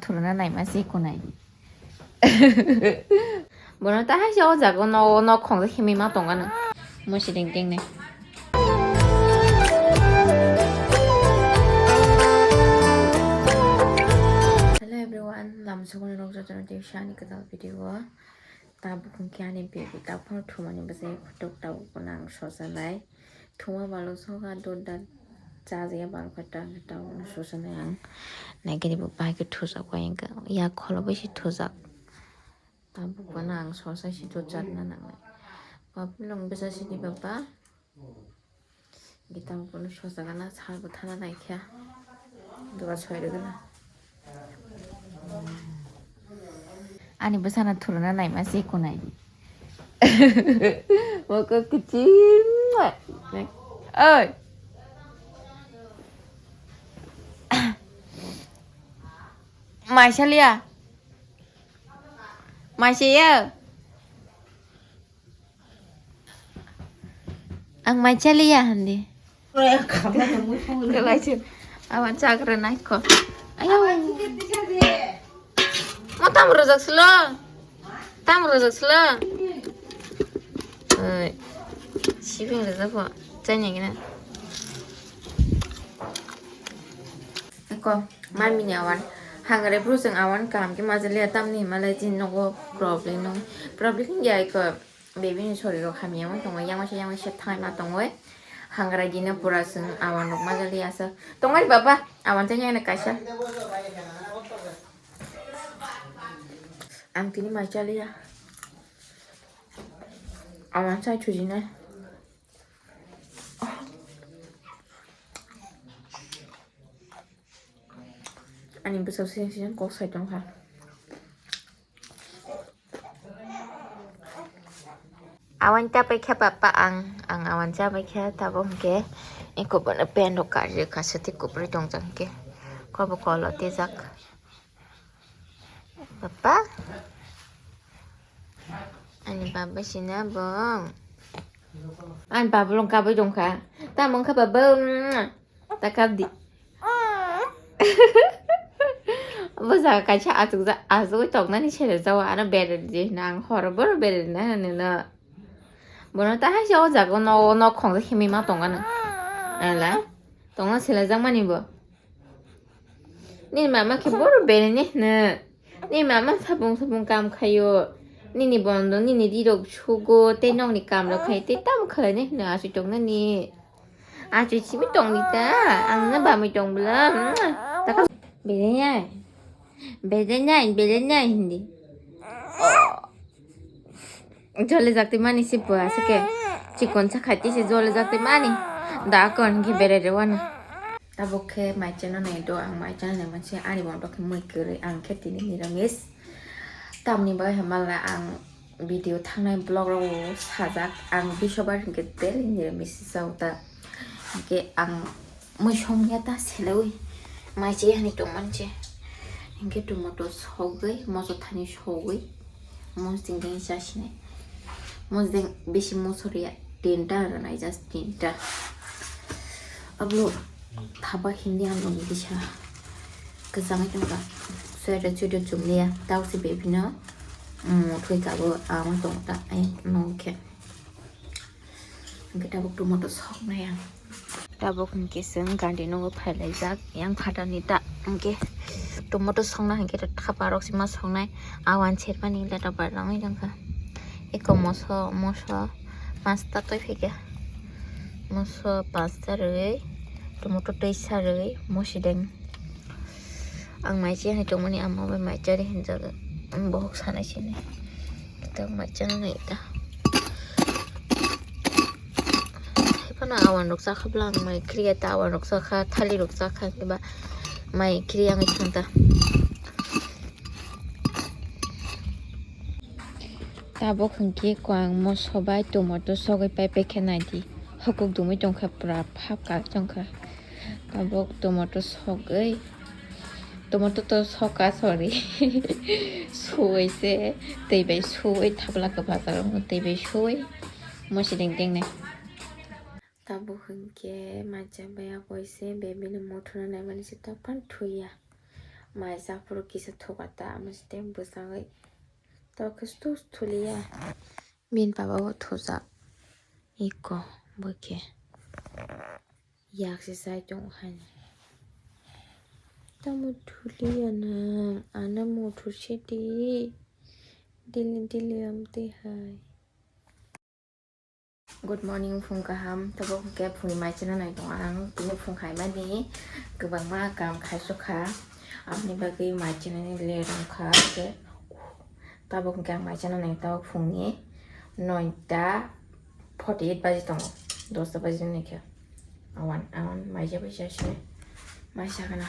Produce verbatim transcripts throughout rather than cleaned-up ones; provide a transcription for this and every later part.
thuruna naima se kunai. Bono ta hai se o jaga o no, nok khongjak himwi ma tongano. Musi ding ding ne. Hello everyone, lam sokoni rok jotono tei sani kwtal video o. Tabuk hwnkhe ani baby tabuk phano thumani bwsai khwtok tabuk bono ang sosanai. Thuma balo sokha dudda chajakya balo khe ta tabuk no sosanai ang. Naikhe bo bai khe thujak bai wngkha yak kholo bai se thujak. Tabuk bono ang sosa si thujak na nangnai. Bapulung bwsa sidi baba. Gita bono sosa gana sal bo thana naikha. Duga soi rwgana. Ani bwsano thuruna naima se kunai. Moko kichim. Oi. Maisaliya. Maisaya. Ang mai chaliya handi. Kalai chun. Awan chakra nai ko. Ayo. Mo tam rojak silo. Tam rojak silo. Oi. Sibing rojak po. Chanya gina. Ko mami ni awan. Hangre bro sing awan kam ke majaliya tamni malai chin nogo problem no. Problem ya ko. Baby ni sori rok hamya ma tongo, yang masa yang masa thai ma tongo. Hangra gina pura sung awan rok ma jali asa. Tongari baba, awan tanya na kaisa. Ang tini ma jali ya. Awan sai chuji na. Ani bwswk sing sing kok sai tongkha. Awan chapai khe papa ang, ang awan chapai khe tabuk hwnkhe eko bono pen rok karjak kasa tei kwbri tongjak hwnkhe kobo kolo tejak. Papa? Ani baba sina bong. Ani baba long kabai tongkha. Tamo wngkha baba. Takap di. Bo jaga kaisa achukjak, achugwi toknani sere jago, ano beredi hino ang horo bono beredi na hino no. Bono ta hai se o jaga o no, nok khongjak himwi ma tongano. Ala, tongna selajak mani bo. Nini mama khe bono beredi hino. Nini mama sapung sapung kam khaio. Nini bondo, nini rirok sugo, tei nokni kamrok khai, tei tamo khlainai hino achuk toknani. Achuk simi tongdi ta, ang no bamwi tong bwla. Taka bedai nai. Bedai nai, bedai nai hindi. Jole jakti mani si bua sake. Chikon sa khati si jole jakti mani. Da kon ki bere re wana. Tabuk khe mai chana nai do, ang mai chana nai manse ani bondo khe mui kwrwi, ang khe tini niramis. Tamni bagwi hamala ang video thangnai vlog rogo sajak, ang bisobar hinkhe daily niramis si chao ta. Hinkhe ang mui songya ta selaui mai chai hani tongmani se. Hinkhe tomato sogwi, moso thani sogwi, mosdeng deng chasinai. Mosdeng bisi moso riya, tinta rwnai, just tinta. Ablo thaba hindi ang nung bisa. Kwchangwi tongkha. Sweater, sweater chumliya. Tausi baby no, mm, thwi kabo, amo tongta, ai, nung khe. Hingke tabuk tomato soknai ang. Tabuk hingke chwng gari nogo phailaijak yang phatani ta. Hingke tomato sokna hingke thapa rok se ma soknai. Awan sermani leta barlangwi tongkha. Eko moso, moso pasta toi phaikha. Moso pasta rwgwi, tomato teisa rwgwi, mosideng. Ang mai chai hai tongmani ama bai mai chari hinjago. Ang bohok sanai sini. Kita mai chana nai ta. Hai phano awan rok chakha bwla ang mai kriya ta awan rok chakha thali rok chakha khe ba mai kriya ang thang ta. Tabuk hwnkhe ko ang moso bai tomato sogwi pai pai khe nai di. Hokuk dumui tongkha pura phap kal tongkha. Tabuk tomato sogwi, tomato to soka, sorry. Suwi se, twi bai suwi, thapla kwpajak rokno twi bai suwi, mosideng tengnai. Tabuk hwnkhe macha bai aboise bebini mothuna naimani se tokphano thuya. Mai sak phuru kisa thuka ta, ama siteng bwsagwi. Tok khe stu thuliya. Bini baba bo thujak. Iko bo khe. Yak se sai tongo hani. Tamo thuliya nang, ano muthur sidi. Dili dili amtwi hai. Good morning, phung kaham. Tabuk hwnkhe phungni mai chana nai tongo ang. Tini phung khaimani kwbangma kam khaisukha. Aboni bagwi mai chanani late wngkha. Hwnkhe tabuk hwnkhe ang mai chana nai tabuk phungni noita forty eight baji tongo. Dosta baji nai khe. Awan, awan, mai jabai jasini. Mai sagana.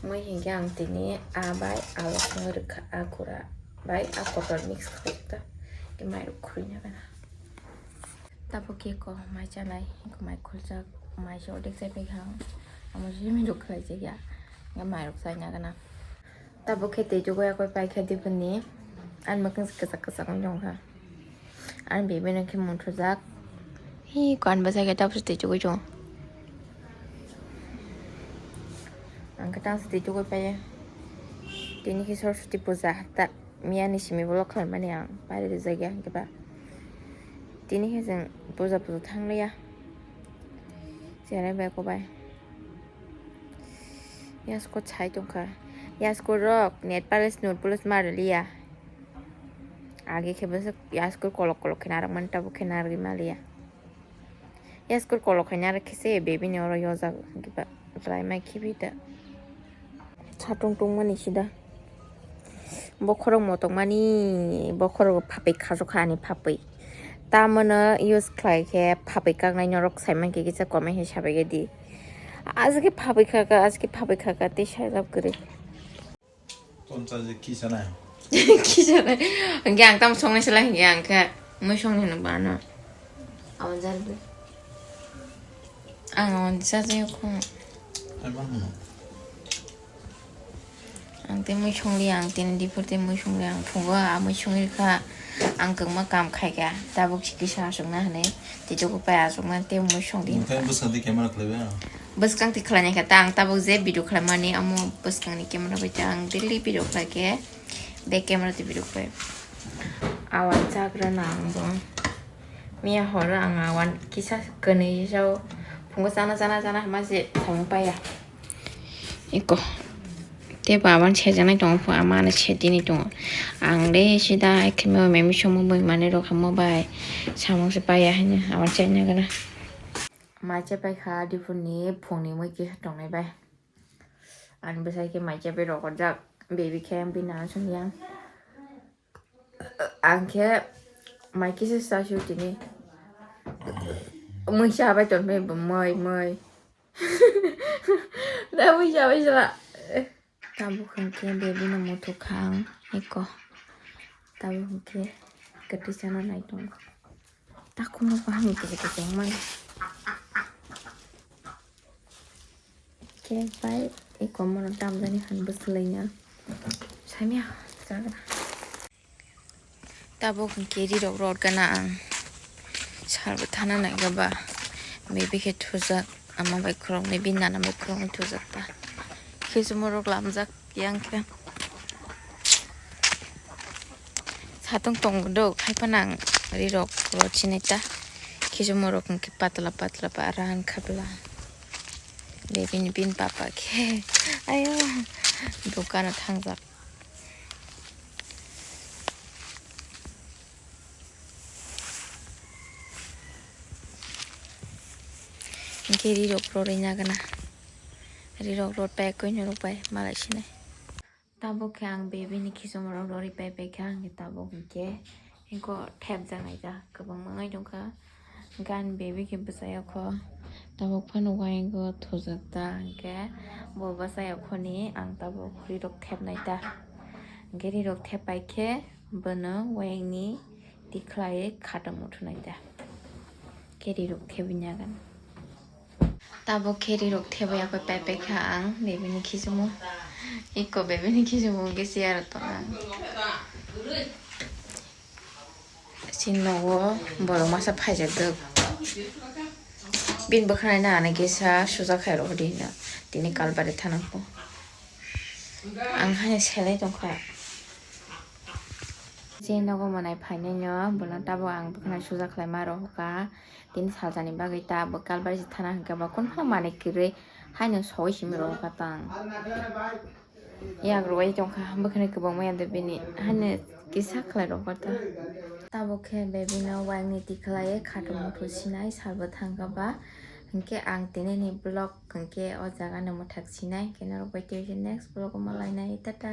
Mui hinkhe ang tini a bai a losong rwkha, a gura bai a kotor mix khaijak ta. Ke mai rok khurui nagana. Tabuk ke ko mai chanai, ko mai khuljak, mai se odek chai paikha ang. Amo se mi rok khlai jakya. Nge mai rok chai nagana. Tabuk khe tei jugui yakui paikha dibini. Ani mwkhang se kwchak kwchak wng tongkha. Ani baby no khe muthujak. Hi, ko ani bwsai khe tabuk se tei jugui tongo. Ang khe tang se tei jugui paiya. Tini khe Saraswati puja hapta. Miyani simi vlog khlaimani ang. Pairi rijak ya hwnkhe ba. Tini khe chwng puja puja thangliya. Cherai bai ko bai. Yasko chai tongkha. Yasko rok net polish, nut polish ma rwliya. Age khe bwswk yaskur kolok kolok khe narwkmani, tabuk khe narwgwi maliya. Yaskur kolok khe narwk khe se baby ni oro yojak, hwnkhe ba dry ma khibi da. Satung tungmani sida. Bokhorok motokmani, bokhorok phapwi khasuk kha ani phapwi. Tamono use khlai khe phapwi kaknai norok saimankhe kisa comment khe sabaikhe di. Ajikhe phapwi khaka, ajikhe phapwi khaka tei sajak kwrwi. Tonsa je kisa nai. Kisa nai. Hwnkhe ang tamo songnai sala hwnkhe ang khe mui songni hwnwi bano. Abo jar de. Ang abo sajak kho. Ai ma hwno. Ang tei mui songli ang tini diphur tei mui songli ang phungo a mui songri kha. Ang kwbangma kam khai kha. Tabuk si kisa aswkna hwnwi. Tei jogo pai aswkna tei mui songli. Nokha bwskang tei camera khlaibai. Bwskang tei khlainai kha ta ang tabuk je video khlaimani amo bwskangni camera bai ta ang daily video khlai khe. Be camera tei video khlai. Awan chagra na ang bo. Miya horo ang awan kisa kwnwi jao. Phungo chana chana chana hama se samung paiya. Iko. Te baban sejanai tongo, pho amano sedini tongo. Ang de sida ekheno memi somo bai manwi rok hamo bai samung se paiya haino awan chaina gana. Mai chepai kha diphurni phungni mui kisa tongnai bai. Ani bwsai khe mai chepai rok ojak baby khe bini nana song yang. Ang khe mai kisa sasio tini. Mui sa bai ton bai mui mui. Da mui sa bai sala. Tabuk hwnkhe baby no muthuk kha ang eko. Tabuk hwnkhe kwtwi chana nai tongo. Takhumno bahai kisa kisa wngmani. Cake bai eko mono tamjani han bwswlwino. Saimya, chagana. Tabuk hwnkhe rirok rot gana ang. Salbo thana naiga ba. Baby khe thujak. Ama bai khoroknwi, bini nana bai khoroknwi thujak ta. Khichumorok lamjak yang khe. Satung tongo do, khai phano ang rirok rot sinai ta. Khichumorok hwnkhe patla patla ba rahan khabla. Baby ni bini papa khe. Ayo. Dukano thangjak. Hwnkhe rirok rorwi nagana. Rirok rot pai koi norok bai malai sinai. Tabuk khe ang baby ni khichumorok rorwi pai pai kha hwnkhe tabuk hwnkhe. Hwnkhe thepjak naijak kwbangma wngwi tongkha. Gan baby khe bwsai o kho tabuk phano uaingo thujak ta hwnkhe bo bwsai o khoni ang tabuk rirok thepnai ta. Hwnkhe rirok thep pai khe bono uaingni tikhlai khatung muthunai ta. Khe rirok thebwi nagana. Tabuk khe rirok thebwi yakui pai pai kha ang baby ni khichumu. Iko baby ni khichumu hwnkhe chair o tong ang. Chini nogo borok masa phaijak dok. Bini bwkhwnai na ani kisa suja khai rw di hino. Tini kalbari thana kho. Ang hai selai tongkha. Je nogo manai phainai no, bono tabuk ang bwkhwnai suja khlai ma rohorkha. Tini salsa ni bagwi ta bo kalbar se thana hwnkhe bo kunphano manai kwrwi haino sogwi simi rohorkha tang. Yak rwui tongkha bwkhwnai kwbangma ya de bini haino kisa khlai rohorkha ta. Tabuk khe baby no wayang ni tikhlai khatung muthung sinai salbo thangkha ba. Hwnkhe ang tini ni vlog hwnkhe o jaga no mwthak sinai. Khe norok bai tei next vlog o malainai. Tata.